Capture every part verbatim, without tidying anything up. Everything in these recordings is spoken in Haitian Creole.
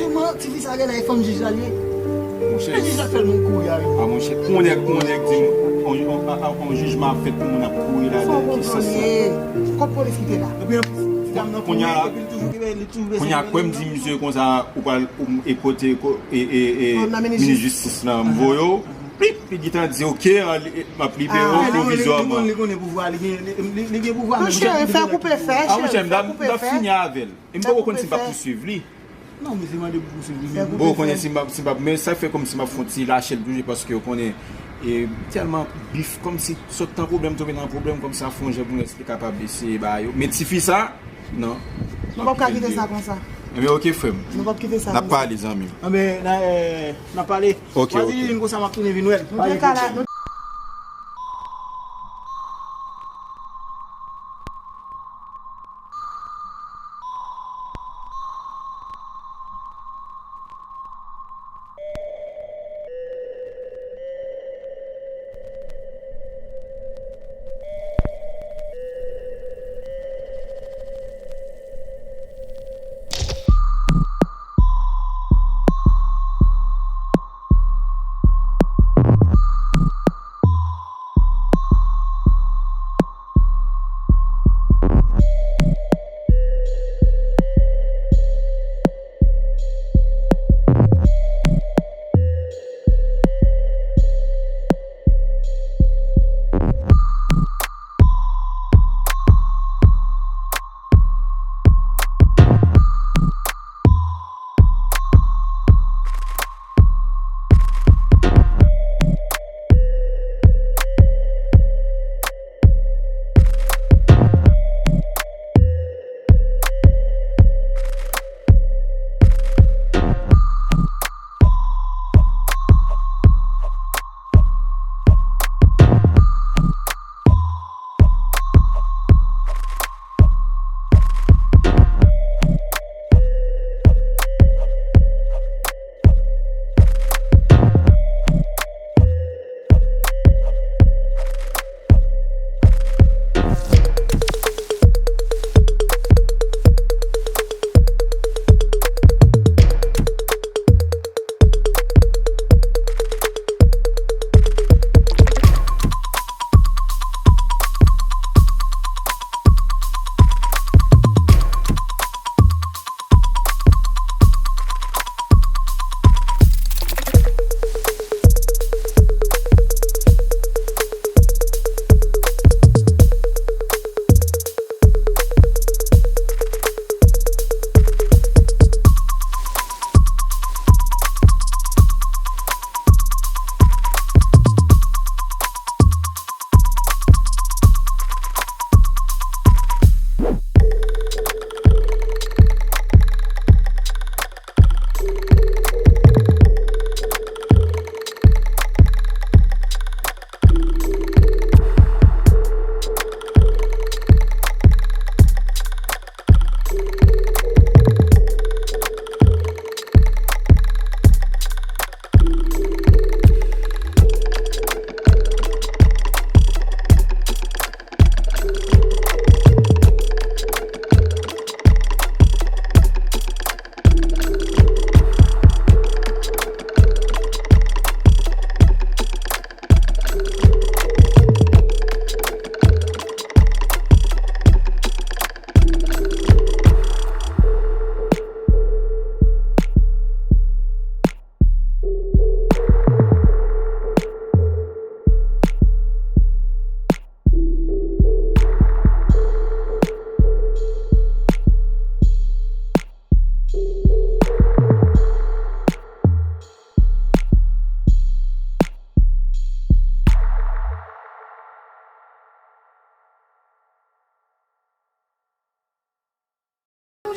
Kòman ti fi sa genlè e fanm jij la l ye? Monchè. E jij la fè l moun kouri a wi. A monchè, pou yon nèg, pou yon nèg di m, on, on, a, a, on jijman ap fèt pou moun ap kouri la, ki sans sa? Kot polis ki te la? Epi an plis, ti dam nan kouri, epi l toujou genlè, li toujou bezwen. Kounye a, kwè m di misye konsa, ou pral, ou, e kote, ko-, e, e, e, minis jistis la, m voye w. Pip, li gentan di, "Ok, an, li, m ap libere w pwovizwaman." Li konnen pouvwa, li gen, li, li, li gen pouvwa, men cheri, fè koupe fè, cheri, fè koupe fè. A, monchè, m t ap fini avè l. E m poko konn si m p ap pouswiv li. Non, misye mande pou pouswiv li, men pou konnen si m p ap, si m p ap, men sa fè kòmsi m ap fè yon ti lache l toujou, paske w konnen, e, tèlman bif, kòmsi sot nan pwoblèm, tonbe nan pwoblèm, kòmsi ap fè yon jan pou nou, èske li kapab eseye ba yo. Men tifi sa, non. Nou p ap ka kite sa konsa. Ebyen, oke, frè m. Nou p ap kite sa konsa. N ap pale, zanmi m. Ebyen, n a, eh, n ap pale. Oke, oke. Wazilin konsa, m ap tounen vin wè l. Nou te ka la, nou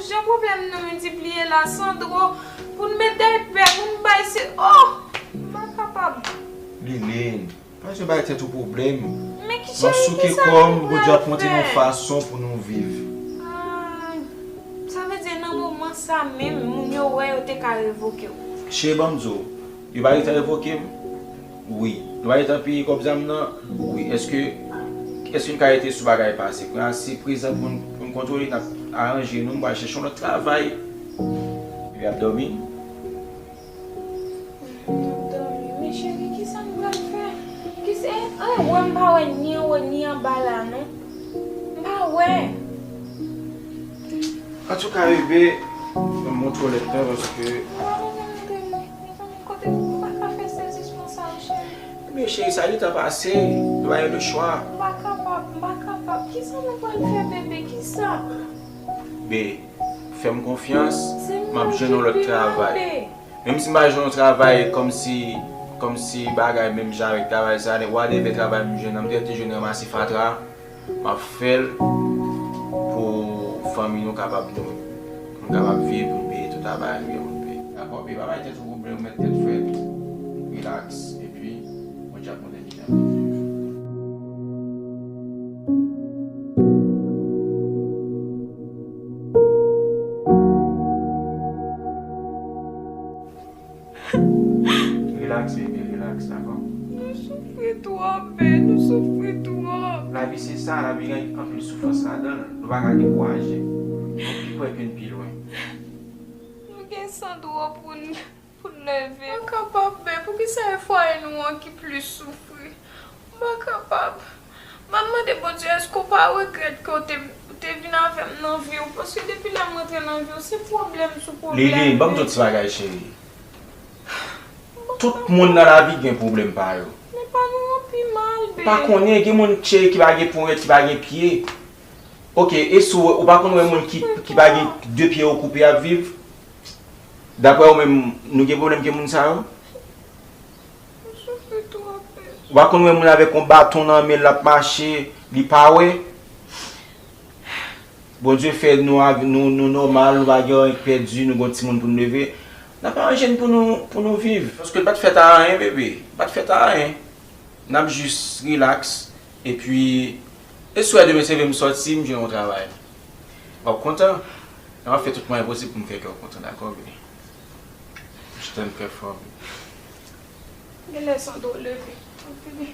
Jan pwoblèm nou miltipliye la, Sandro, pou n met daypè, pou n bay se, oh! M pa kapab. Liline, pa janm bay tèt ou pwoblèm. Men ki cheri, kisa nou pral fè? Bondye ap montre nou fason pou nou viv. Ah, sa vle di nan moman sa menm, moun yo wè yo te ka revoke w. Cheri, ban m di w, yo pa gentan revoke m? Wi. Nou pa gentan peye kòb zam nan? Wi. Èske, èske n ka rete sou bagay pase? Kounye a, se prezan pou n, pou n kontwole, n ap aranje nou, m pral chèche yon lòt travay. Epi ap dòmi. Ni anwo, ni anba la, non. M pa wè. Antouka, bebe, m montre w lèt la paske. Mwen pa bezwen montre non. Mezanmi, kote m pa ka fè sezisman sa yo, cheri. Ebyen, cheri, sa gentan pase. Nou pa gen lechwa. M pa kapab, m pa kapab. Kisa nou pral fè, bebe? Kisa? Be, fè m konfyans, m ap jwenn yon lòt travay. Menm si m pa jwenn yon travay kòmsi, kòmsi bagay menm jan avèk travay sa, nèg whatever travay m jwenn nan, m te, te jwenn ranmase fatra, m ap fè l pou fanmi nou kapab, nou, nou kapab viv, pou n peye tout travay nou gen pou n peye. Dakò, babe, pa bay tèt ou pwoblèm, ou mèt tèt frèt, relax, epi Bondye ap montre ki jan pou n viv. Relax, bebe, relax, dakò? Nou soufri twòp, Ben, nou soufri twòp. Lavi se sa, lavi gen anpil soufrans ladan l. Nou pa ka dekouraje. Nou pi pre ke n pi lwen. Nou gen san twòp pou n, pou n leve. M pa kapab, Ben. Poukisa e fwaye nou an ki plis soufri? M pa kapab. M ap mande Bondye, èske w pa regrèt ke w te, w te vin avè m nan vi w? Paske depi lè m rantre nan vi w, se pwoblèm sou pwoblèm. Lili, ban m di w ti bagay, cheri. Tout moun nan lavi gen pwoblèm pa yo. Men pa nou an pi mal, Ben. Ou pa konnen, gen moun, cheri, ki pa gen ponyèt, ki pa gen pye. Oke, e si w, ou pa konn wè moun ki, ki pa gen de pye yo koupe ap viv? Daprè ou menm, nou gen pwoblèm ke moun sa yo? M soufri twòp, Ben. Ou pa konn wè moun avèk yon baton nan men l ap mache, li pa wè? Bondye fè nou, nou, nou nòmal, nou pa gen anyen k pèdi, nou gen yon timoun pou n leve. N ap aranje n pou nou, pou nou viv. Paske l pa t fèt a anyen, bebe. L pa t fèt a anyen. N ap jis relax. Epi, e si w wè demen se vre m sòti, m jwenn yon travay. W ap kontan. M ap fè tout mwayen posib pou m fè kè w kontan, dakò, bebe? Je t'aime très fort, bebe. Genlè san dlo leve. Anpil.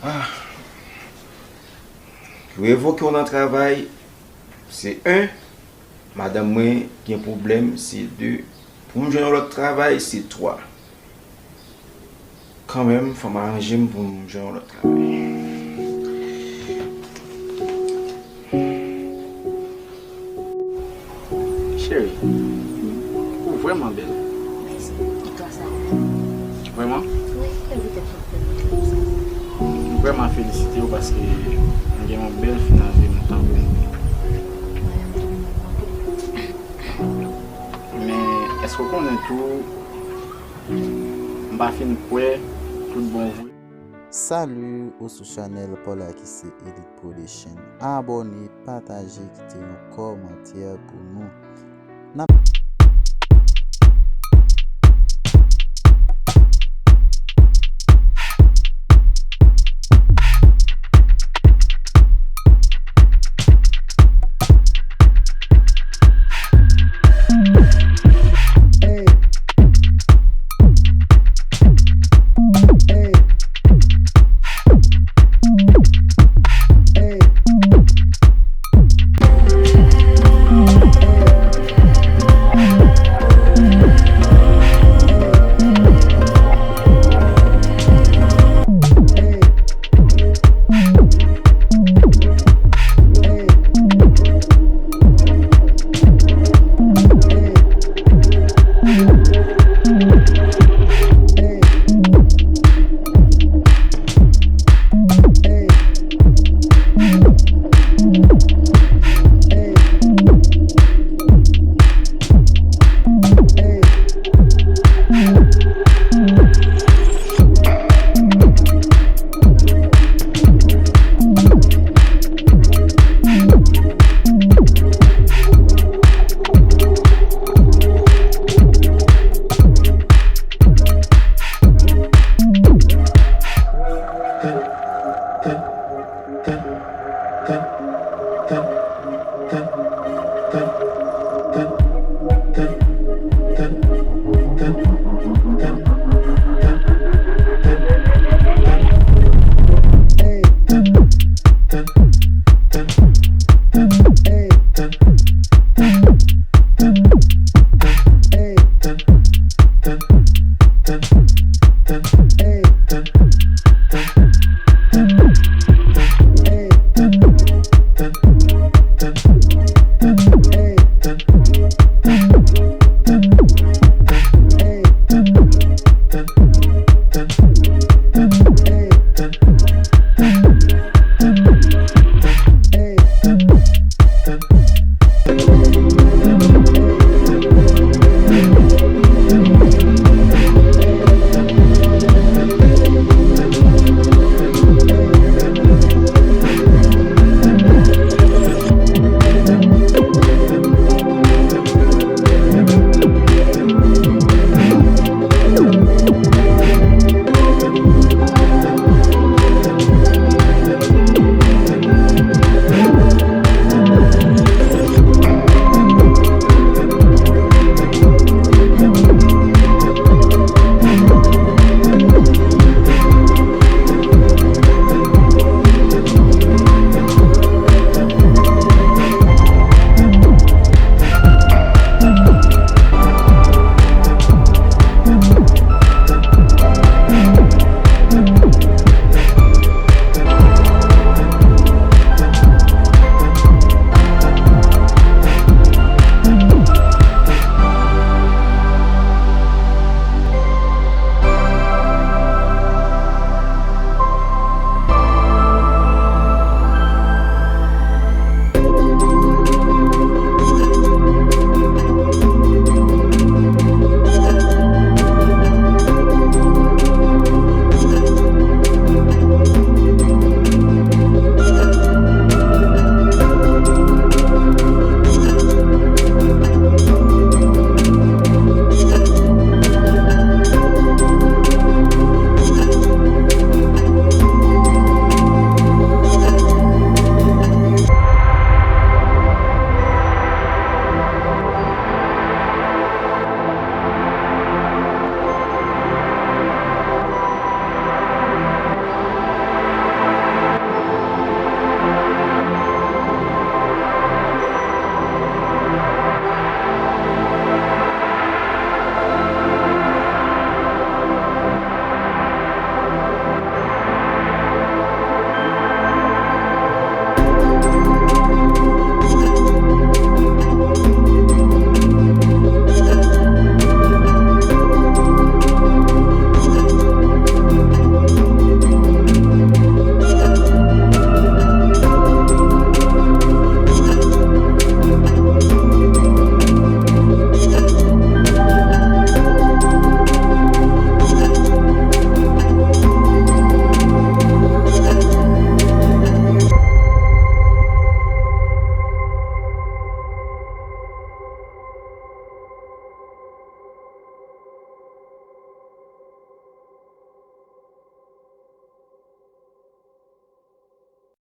Ah. Revoke w nan travay, se en. Madanm mwen gen pwoblèm, se de. Pou m jwenn yon lòt travay, se twa. Kanmenm, fò m aranje m pou m jwenn yon lòt travay. Cheri, ou vrèman bèl. Mèsi. Pou twa sa. Vrèman? Wi, se poutèt ou fè m konsa. M vrèman felisite w paske m gen yon bèl fi nan vi m tankou w. Men, èske w konnen tou, m pa fin kwè tout bon vre. Salut, ou sou chanèl Paul Akise Elite Production. Abòne, pataje, kite yon kòmantè pou nou. N ap